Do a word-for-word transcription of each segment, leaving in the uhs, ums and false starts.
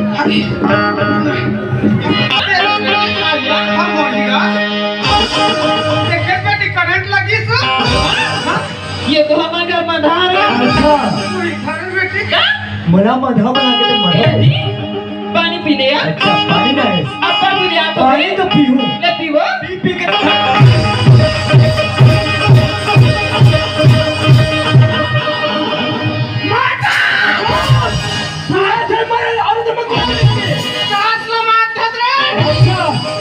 अरे, हम बोलिया। देखे बेटी, करंट लगी सो। ये तो हमारे घर में धार है। अच्छा। पूरी घर में बेटी। का? मोला मधा बना के दे, मधा। ए जी, पानी पी ले यार। अच्छा, पानी ना है। अब पानी ले आप। पानी तो पीहूँ। ले पीवो। पी, पी के तो माता! सास ला मारे, अरे तो मैं कौन है? सास ला मारथस रे। अच्छा,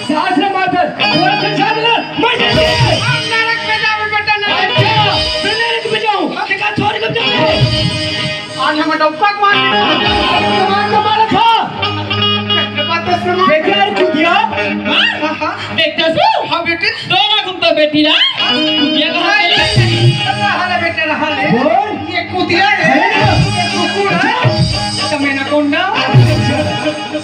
सास ला मारथस। थोड़ा सा झाड़ ले, मर जाएंगे। हम नरक में जावे बेटा, नरक में। अच्छा, मैं नरक में जाऊँ। हाँ। देखा, छोड़ के जाऊँ। आज हम डब्बा को मार के, सामान को मार खा। बात तो सुनो। देखा यार, कुतिया। हाँ, हाँ। देखथस? हाँ बेटी। दो लाख रुपया बेटी ला। ये कहाँ से ले? रहा ले बेटे, रहा ले। बोल। ये कुतिया है। है ना? ये कुकुर है। तो मैं ना कौन ना?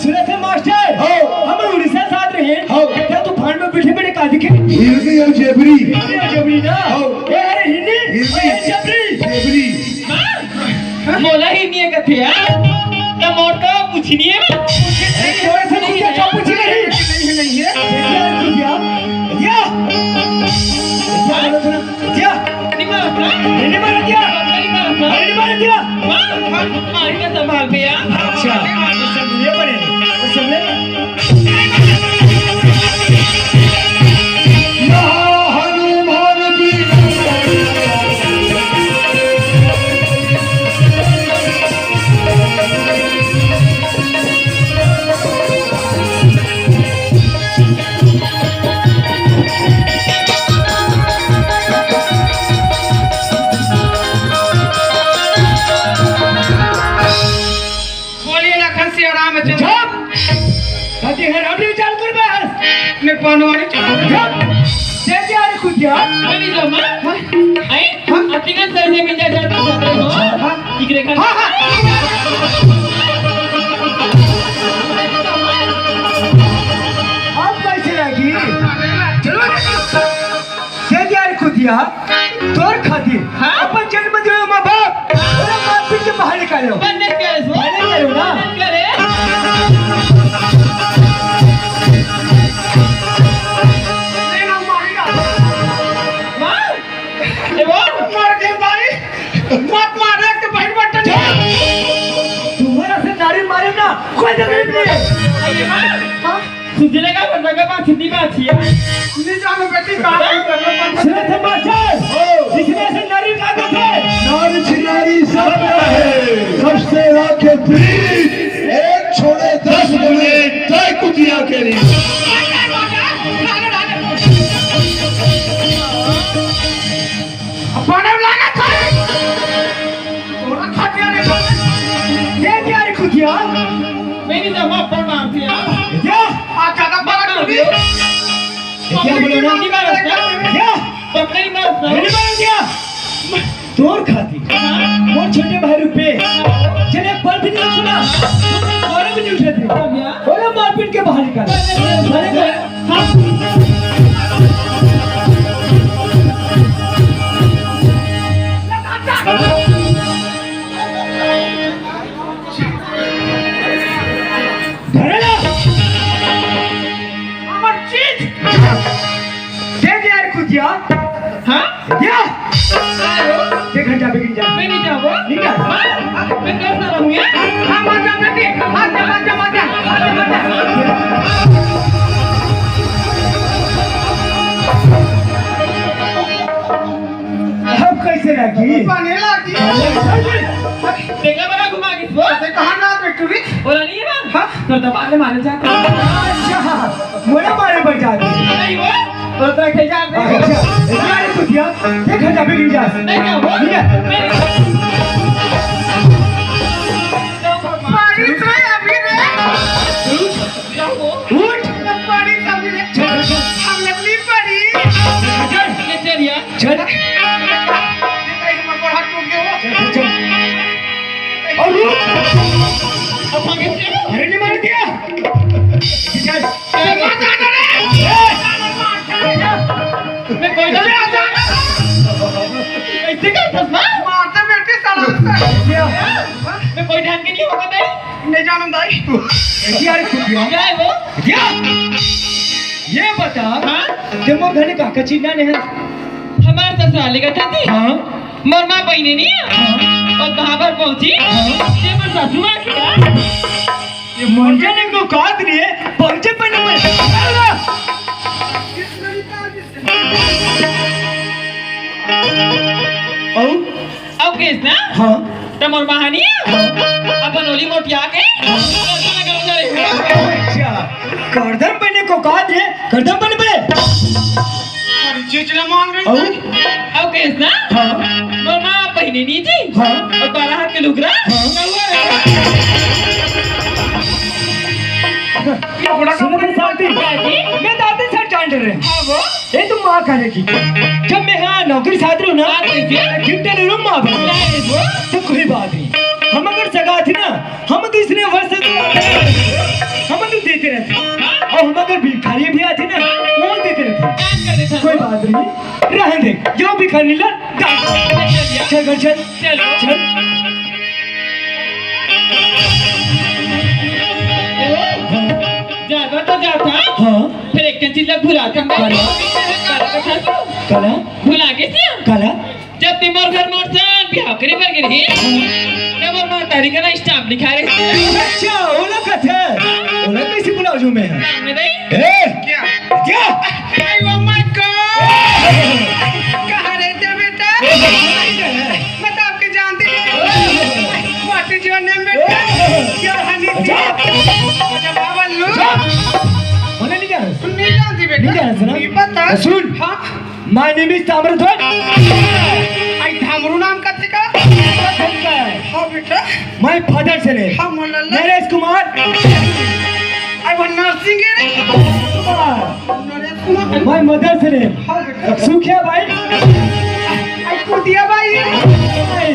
सुनत हे मास्टर? हो। हम उड़ीसा साथ रहे। हो। क्या तूफान में बैठे बैठे का दिखे? हिंदी और जबरी। हिंदी और जबरी ना? हो। ए, अरे हिंदी? हिंदी। ए, जबरी। जबरी। हाँ? मोला ही नहीं है कथे, हाँ? तो मोर तो पूछनी है। नहीं, थोड़ा सा कुछ अच्छा पूछ नहीं। नहीं, नहीं है। देखिए, यार, कुछ यार। या। या, बोलो थोड़ा। या। नहीं मारा था? नहीं, नहीं मारा क्या? नहीं मारा था? नहीं, नहीं मारा क्या? हाँ? हाँ, मारी का संभाल पे यार। अच्छा। ये बने। वो सुन ले। बोलिए लखन सिया रामचंद्र। चुप! कति है रबड़ी चाल कर बस। मैं पानवारी चाल। चुप! दे दिया रे कुतिया। मेरी जमा। हाँ? आई? हाँ? अतिगन सर से मिल जा जाता हो। हाँ? इकरे खान। हाँ, हाँ। आप कैसे लगी? चलो। दे दिया रे कुतिया, तोर खातिर। हाँ? अपन जन्म दियो माँ बाप, ओला मारपीट के बाहर निकालो। बंदे करे सो? बंदे करो ना। बंदे करे। नहीं ना मारेगा। मार। ए वो? मार दे भाई। मत मारे, तो बहन बट्टा नहीं। तुम्हारा से नारी मारे ना, कोई जरूरत नहीं है। अरे मार। हाँ? सुजले का बंदा का बात छुट्टी में अच्छी है। नहीं जानो बेटी, कहाँ की करना पड़ता है। सुनत हे मास्टर, जिसमें से नारी का तो है। नारी छिनारी सब है। सबसे राखे प्रीत, एक छोड़े दस मिनट, तय कुतिया के लिए। अपने लाना था। थोड़ा खटिया नहीं था। ये क्या रे कुतिया? मेरी जमा पर मारती है। क्या? आ, ज्यादा बड़ा कर दिया। ये क्या बोलो ना? नहीं मारा था। क्या? पकड़ नहीं मारा था। नहीं मारा क्या? तोर खातिर। हाँ। मोर छोटे भाई रुपे। चले पल भी नहीं सुना। और भी नहीं उठे थे। क्या? बोलो मारपीट के बाहर निकाल। अरे, अरे, अरे। धरे ना। हमर चीज। दे दे यार कुतिया। हाँ? दे। दे घंटा पे गिन जा। मैं नहीं जाऊँगा। नहीं जा। हाँ? मैं कैसा रहूँगा? हाँ, मत जा, मत जा, मत जा, मत जा, मत जा, मत जा। अब कैसे राखी? पानी लागी। देखा बड़ा घुमा के वो? ते कहाँ ना रे टूरी? बोला नहीं है ना? हाँ? तो दबा ले मारे जाते। अच्छा, मोला मारे बर जाते। नहीं वो? तो तो खेल जाते। अच्छा, इतना नहीं कुछ किया। देख घंटा पे गिर जा। नहीं क्या वो? नहीं है। नहीं। पानी से अभी रे। क्या वो? उठ। पानी से अभी रे। चल, चल। हम लोग नहीं पड़ी। चल। ले चल यार। चल। ये कहीं में बड़ा टूट गया वो। चल, चल, चल। और रुक। अब आगे चलो। अरे, नहीं मार दिया। चल। चल, मार, मार, मार, मार। मैं कोई डर नहीं। कैसे कर फंसना? मारते बेटे साला। मैं कोई ढंग के नहीं होगा नहीं। नहीं जानम दाई। यार, क्या है वो? क्या? ये बता, हाँ? ते मोर घर का का चिन्हा नहीं है? हमार ससुराल का था जी। हाँ। मोर माँ बहिनी नहीं है? हाँ। और कहाँ पर पहुँची? हाँ। ते मोर ससुराल की है? ये मंजन को काट रही है, पहुँचे पहले मैं। अऊ? अऊ कहिस ना? हाँ। त मोर माँ ह नी? हाँ। अपन ओली मोटिया के, हाँ। अच्छा, करदम बने को काट रही है, करदम बने बने। अरे, चीज ना मांग रही अऊ? थी। अऊ कहिस ना? हाँ। मोर माँ पहिने नी जी। हाँ। अऊ बारह हाथ के लुगरा। हाँ। ये बड़ा सुनो तो शांति। क्या जी? मैं दादी सर जान रहे हैं। हाँ, वो? ये तो माँ खाने की। जब मैं यहाँ नौकरी साथ रहूँ ना, हाँ, तो फिर? गिफ्ट ले लूँ माँ बहन। नहीं, वो? तो कोई बात नहीं। हम अगर सगा थे ना, हम तो इसने वर्ष से तो हम तो देते रहते। हाँ? और हम अगर भिखारी भी आते ना, वो देते रहते। दान कर देते। कोई बात नहीं, रहने दे। जो भिखारी ला, दान। चल, चल, चल। चलो। चल। जाता तो जाता। हाँ। फिर एक चीज ला भुला के काला। काला? भुला के सिया? काला? जब ते मोर घर मोर सन बिहाव करे बर गे रहे, तब मोर महतारी का ना स्टाम्प लिखा रहे। अच्छा, ओला कथे। ओला कैसे भुला जाऊं मैं? सामने दे। ए? क्या? क्या? आई, oh my God! कहाँ रहते हो बेटा? मैं तो आपके जानती नहीं। What is your name बेटा? क्या हानि थी? अच्छा। अच्छा, बाबा लो। अच्छा। बोले नहीं क्या? नहीं जानती बेटा। नहीं जानती ना? नहीं पता। सुन। हाँ। My name is Tamradhwaj. आई थामरू नाम कथे का? हाँ बेटा। My father's name। हाँ मोला। नरेश कुमार। आई वो नरसिंह रे। Kumar. Naresh Kumar. My mother's name। हाँ बेटा। सुखिया बाई। आई कुतिया बाई। आई।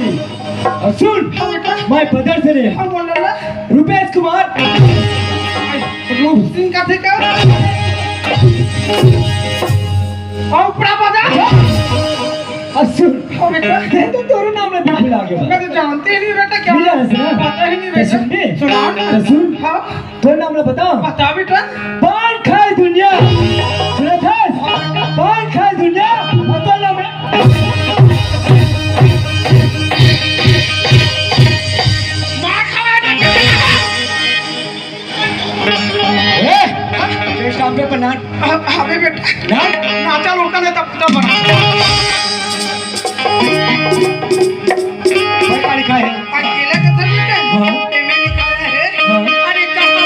और सुन। हाँ बेटा। My father's name। हाँ मोला। रुपेश कुमार। आई रूप सिंह कथे का? और ऊपरा बजा। असुर। हाँ बेटा। ये तो तोरे नाम में भी भुला गया। मैं तो जानते ही नहीं बेटा क्या। नहीं जानते ना? पता ही नहीं तो बेटा। सुन बे। सुना। तो सुन। हाँ। तोरे नाम में बता। बता बेटा। पान खाए दुनिया। सुना था? पान खाए दुनिया। बता ना मैं। मार खावे बेटा। ए, ये स्टाम्प पे पर नाट। हाँ, हाँ, अबे बेटा। नाट? नाचा लोटा ने तब, तब बना। भाई, गाड़ी का है? अकेला का था बेटा? हाँ। एमे लिखा है। हाँ। अरे, कहाँ?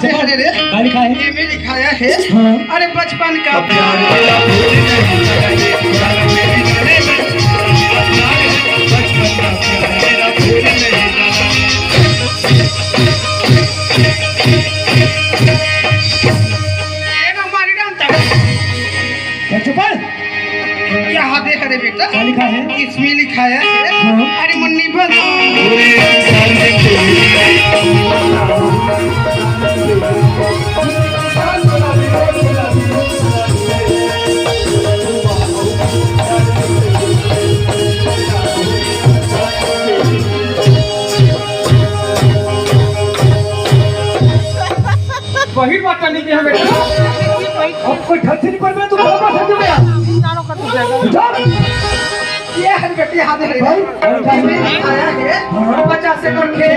क्या हाथ है रे? गाड़ी का है? ये में लिखाया है। हाँ। अरे बचपन का प्यार। ये ना मारी डालता है। चप्पल। यहाँ दे, अरे बेटा। क्या लिखा है? इसमें लिखाया है। हाँ। अरे मुन्नी बन। वही बात करने की है बेटा। अब कोई ढंग से नहीं पढ़ में, तू बराबर समझ गया। ये है बेटी, हाथ है भाई। आया है। हाँ। पचास से करके।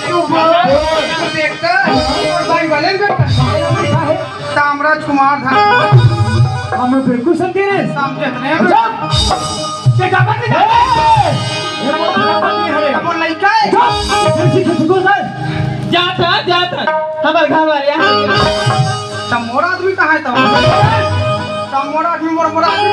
क्यों बोल? देखता। और भाई वाले बेटा। तामराज कुमार था। हम बिल्कुल समझे रहे। समझे नहीं। अच्छा। ये क्या बात है? ये वो लड़का है। ये वो लड़का है। अच्छा। जाता, जाता। हमारे घर वाले यहाँ। त मोर आदमी कहाँ है तब? त मोर आदमी, मोर, मोर आदमी।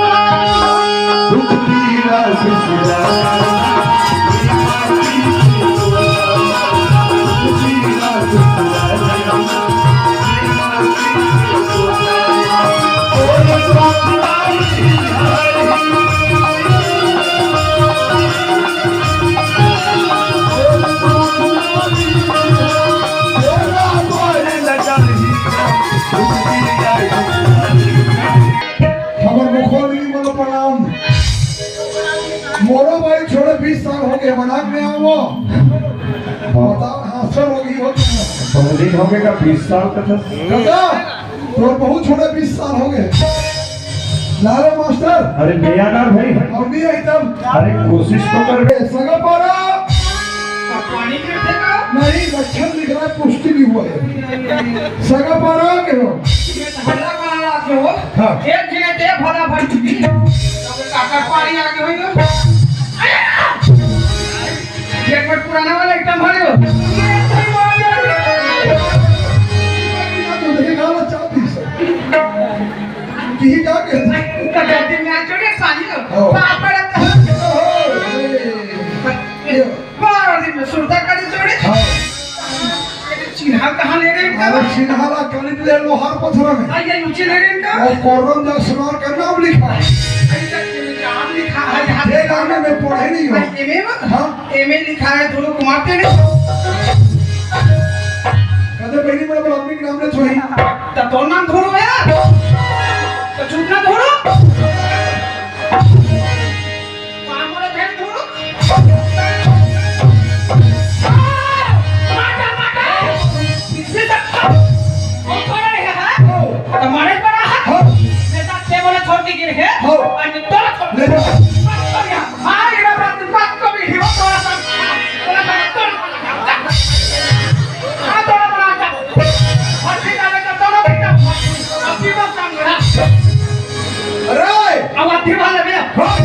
हमर मुखो दीदी मन प्रणाम। मोरो भाई छोड़े बीस साल हो गए, मनाक नहीं आवो। बता, हाँ, सर हो गई हो तुम। बहुत दिन हो गए का, बीस साल का था। कका, तोर बहुत छोड़े बीस साल हो गए। लाले मास्टर। अरे नया ना भाई। हम नहीं आई तब। अरे कोशिश तो कर। ए, सगा पारा। पानी के थे का? नहीं, लक्षण लिख रहा है, पुष्टि नहीं हुआ है। सगा पारा के हो? ये तो हल्ला कहाँ आ गए हो? हाँ। एक जगह ते फटाफट। तब काका पानी आ गए हो। एक बार पुराना वाला एकदम भर गयो। तो देखिए, गाना चाहती है। की ही का कहते? कटौती में आ छोड़े पानी हो। हाँ। पापड़ तो हो। ओहो, ए, ये। बारह दिन में सुरता करे छोड़े। हाँ। चिन्हा कहाँ ले रहे हैं? अरे, चिन्हा ला कनित ले लोहार पथरा में। आ, ये नीचे ले रहे हैं का? और कोरम जा सुनार का नाम लिखा। अरे, तो ये नाम लिखा है यहाँ। ये नाम में पढ़े नहीं हो। भाई, ये में हाँ? एमे लिखा है, दोनों कुमार तेरे। कदे पहली बार बोला, अपने नाम ने छोड़ी। तो तोर नाम धोरो है। तो चुप ना धोरो। काम वाला ध्यान धोरो। माटा, माटा। इसमें तक वो थोड़ा नहीं है। तो मारे पड़ा है। हाँ। मैं तो टेबल छोड़ के गिर है। हाँ। और मैं तो छोड़ ले जा। मार दिया। हाँ, ये बात, बात को भी हिम्मत थोड़ा सा, थोड़ा सा, थोड़ा सा। हाँ, थोड़ा बड़ा सा। और फिर आगे तो दोनों बेटा, अब भी मत काम करा। अरे! अब आप भी वाले भैया। हाँ,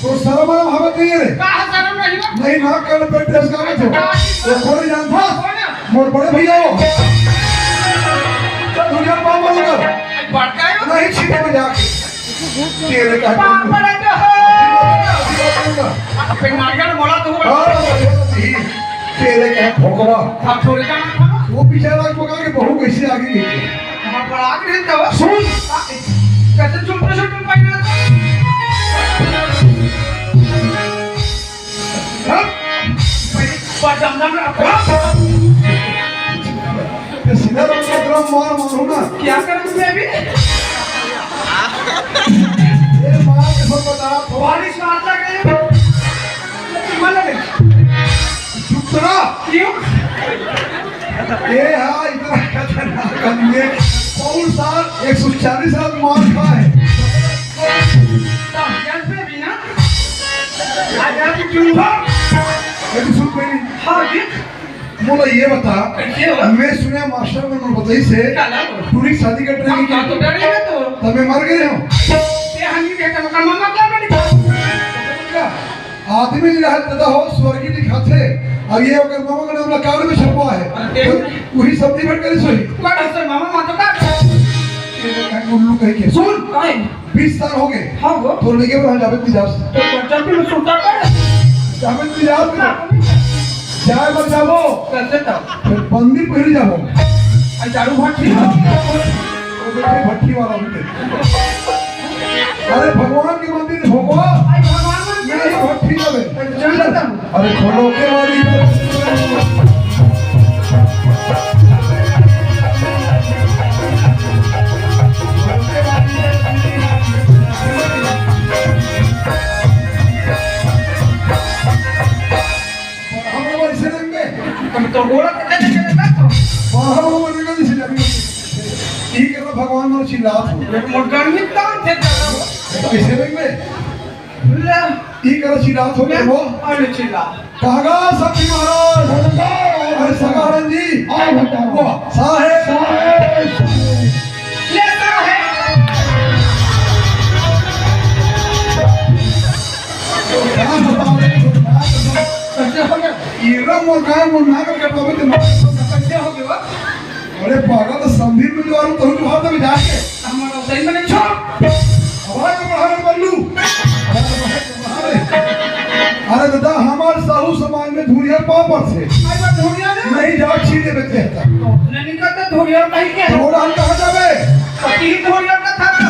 तो शर्म आना हमें नहीं है रे। कहाँ शर्म नहीं है? नहीं ना, कल पे ड्रेस का तो। तो कोई जानता? कौन है? मोर बड़े भैया हो। चल, दुनिया पाँव बोलूंगा। बड़का है? नहीं, छीने में जाके। तेरे का पापड़ तो हो। अबे नारियल बोला तू। हाँ, तेरे का भोगवा। हाँ, थोड़े का ना था। वो बेचारा को कहा कि बहू कैसे आ गई? हाँ, बड़ा आदमी है तो। सुन। कैसे चुप चुप चुप पाई ना। हाँ? पर दमदम रहा। हाँ? ये सीधा दमदम मार मारू ना। क्या करूँ मैं अभी? ये मार के सब बता। बारिश में आता गए। मन लगे। चुप रहा। क्यों? ये हाँ, इतना खतरनाक आदमी है। कौन साल एक सौ चालीस साल मार खा है। तो जल पे भी ना। आज आप क्यों? हाँ। ये तो सुन पहले। हाँ जी। बोला, ये बता। कैसे हो? मैं सुना मास्टर ने बताई से। क्या नाम? टूरी शादी का ट्रेनिंग हाँ, तो डर गया तो। तब मैं मर गए हूँ। ये हम ही कहते हैं, मकान में मत लाना लिखा। क्या? आदमी नहीं रहा, दादा हो, स्वर्गीय लिखाथे। अब ये ओकर मामा का नाम ला कार्ड में छपवा है। अरे, तो वही सब नहीं भटकरी सोई। कार्ड से मामा माता का। ये वो कहीं उल्लू कहीं के। सुन। काहे? बीस साल हो गए। हाँ, वो। तो लेके बना जावेद मिजाज। तो जब भी मैं सुनता था। जावेद मिजाज में। हाँ। जाए मत जाबो। कैसे था? फिर बंदी पहली जाबो। आ, झाड़ू भट्टी। वो देखो, भट्टी वाला भी देखो। अरे, भगवान के मंदिर में भोगवा। आई भगवान मंदिर। नहीं, भट्टी में। चल लेता हूँ। अरे, खोलो के वाली। हम लोग ऐसे रहेंगे। हम तो गोड़ा पकड़ के चले ना तो। बाहर वो बनेगा, इसे जाने। ठीक है ना, भगवान और चिल्लात हो। मोटरसाइकिल में काम थे तो। ऐसे रहेंगे। ले। ई करा चिल्लात हो ले, वो? अरे चिल्ला। कहागा संत महाराज? अरे सगाहरण जी। आओ भट्टा। वाह, साहेब। साहेब। ले साहेब। क्या बताओ रे? कैसे हो गया? हीरा मोर गाय मोर नागर कटवावे ते मार। कैसे हो गया? अरे पागल, संधि में जो आलू तहु जो हाथ में जाके। हमारा सही में नहीं छोड़। आवाज बढ़ा रे बल्लू। अरे दादा, हमार साहू समाज में धुरिया पापड़ से। अच्छा, धुरिया ने? नहीं, जा छीने में कहता। नहीं निकलता धुरिया कहीं के। तो बोला, हम कहाँ जावे? तो तीन धुरिया का था ना।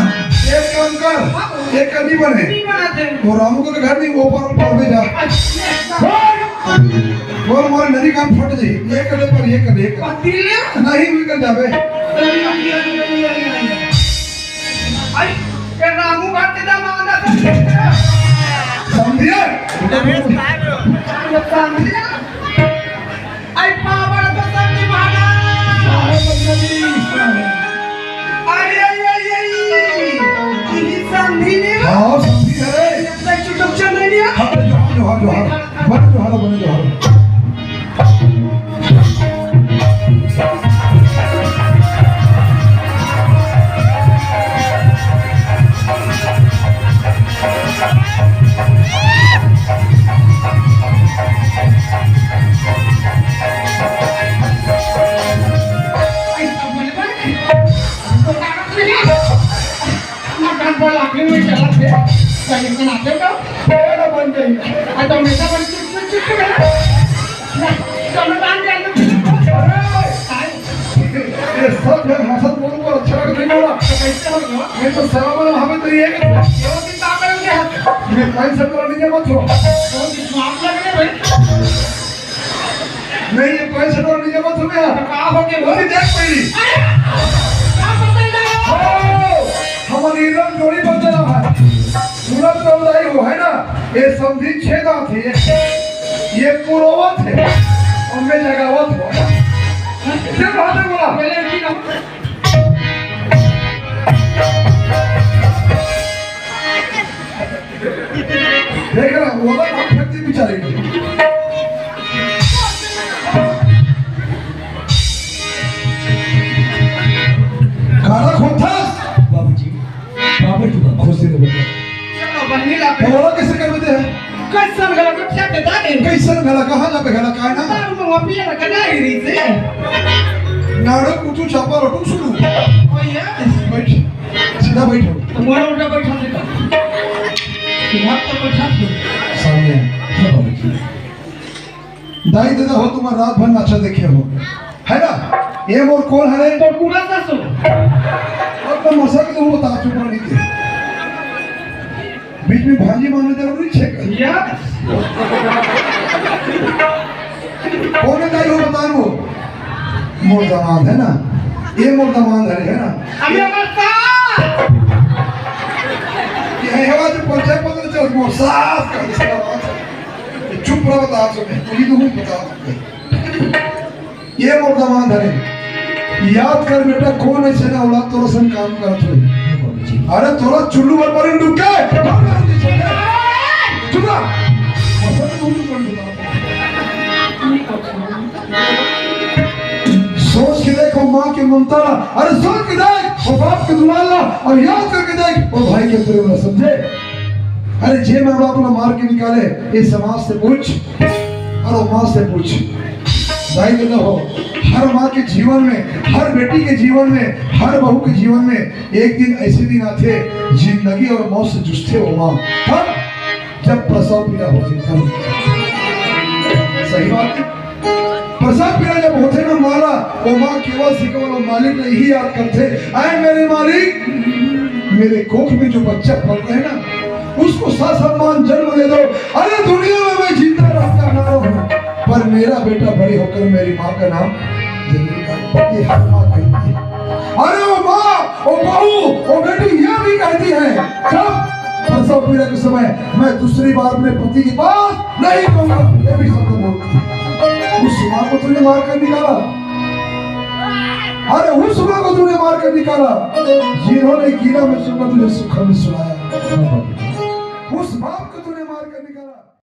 एक काम कर, हाँ। एक नहीं बने। नहीं बनाते। वो रामू के घर नहीं, वो पर, पर में जा। अच्छा। बोल। बोल, मारे नरी कान फट जाई। ये कर दे पर, ये कर दे, ये कर। पति ले? नहीं, निकल जावे। अरे, अरे, अरे, अरे, अरे। अरे पावर तो समधी महाराज। अरे, अरे, अरे, अरे, ये समधी ने हाँ, समधी है। अपना चुटुक चल रही है। हाँ, जोहार, जोहार, जोहार। बने जोहार, बने जोहार। ये सब जन हंसत बोलू पर अच्छा लग नहीं बोला। तो कैसे हो गया? ये तो सारा बोला हमें तो ये कि ये भी काम करेंगे। ये पैसे तो नहीं जमा छो। बहुत smart लग रहे भाई। नहीं, ये पैसे तो नहीं जमा छो यार। तो कहाँ हो गए? वो भी देख पड़ी। अरे, क्या पता ही नहीं। ओ, हमारी इधर जोड़ी बन रहा है। पूरा तो नहीं हो, है ना? ये समधी छेदा थे, ये, ये पुरोवत है, और मैं जगावत हूँ। फिर बात है बोला। पहले इनकी ना देख रहा हूँ, वो बात हम फेंकती बेचारे को। गाना खोलता। बाबूजी, बाबा की बात। खुशी रहो बेटा। चलो, बहनी ला तो बोला कैसे कर देते हैं? कैसन गला को क्या देता है? कैसन गला, कहाँ जाबे गला, काय ना? तारू में वहाँ पिया ना, कदा ही रही से। नाड़ो कुटू चापा रोटू सुरू। ओ यस। बैठ, सीधा बैठो। तुम्हारा उल्टा बैठा देता। सीधा तो बैठा दो। सामने। हाँ, बाबूजी। दाई ददा हो, तुम्हारा रात भर नाचा देखे हो, है ना? ये मोर कौन है? तो पूरा ससुर। अब तो मसा के तुम बता चुका नहीं थे। बीच में भांजी मारने जरूरी छे। या। कौन है दाई हो, बता वो। मोर दामाद है ना, ये मोर दामाद है, है ना? अभी हमारे साथ। ये है, आवाज पंचायत पता चल, मोर सास का इसका आवाज। चुप रहो, बता आप सब। ये तो हूँ, बता आप सब। ये मोर दामाद हरे। याद कर बेटा, कौन ऐसे ना औलाद तोर सन काम करत होई। अरे तोला चुल्लू भर पर डुबके। चुप रह। सोच के देख वो माँ के ममता ला, अरे सोच के देख वो बाप के दुलार ला, और याद करके देख वो भाई के प्रेम ला, समझे? अरे जे माँ बाप ला मार के निकाले, ये समाज से पूछ। और वो माँ से पूछ, दाई ददा हो, हर माँ के जीवन में, हर बेटी के जीवन में, हर बहू के जीवन में एक दिन ऐसे दिन आथे, जिंदगी और मौत से जूझथे वो माँ। कब? जब प्रसव पीड़ा होथे तब। सही बात है। प्रसव पीड़ा जब होथे ना माँ ला, वो माँ केवल से केवल वो मालिक ला ही याद करथे, "ऐ मेरे मालिक, मेरे कोख में जो बच्चा पल रहे ना, उसको ससम्मान जन्म दे दो। अरे दुनिया में मैं जिंदा रहूं ना रहूं, पर मेरा बेटा बड़े होकर मेरी माँ का नाम जरूर करे।" ये हर माँ कहती है। अरे वो माँ, वो बहू, वो बेटी ये भी कहती है, जब प्रसव पीड़ा के समय, "मैं दूसरी बार अपने पति के पास नहीं जाऊंगा।" ये भी शब्द बोलती है। उस माँ को तूने मार कर निकाला। अरे उस माँ को तूने मार कर निकाला, जिन्होंने गीला में सोकर तुझे सुखा में सुलाया। उस बाप को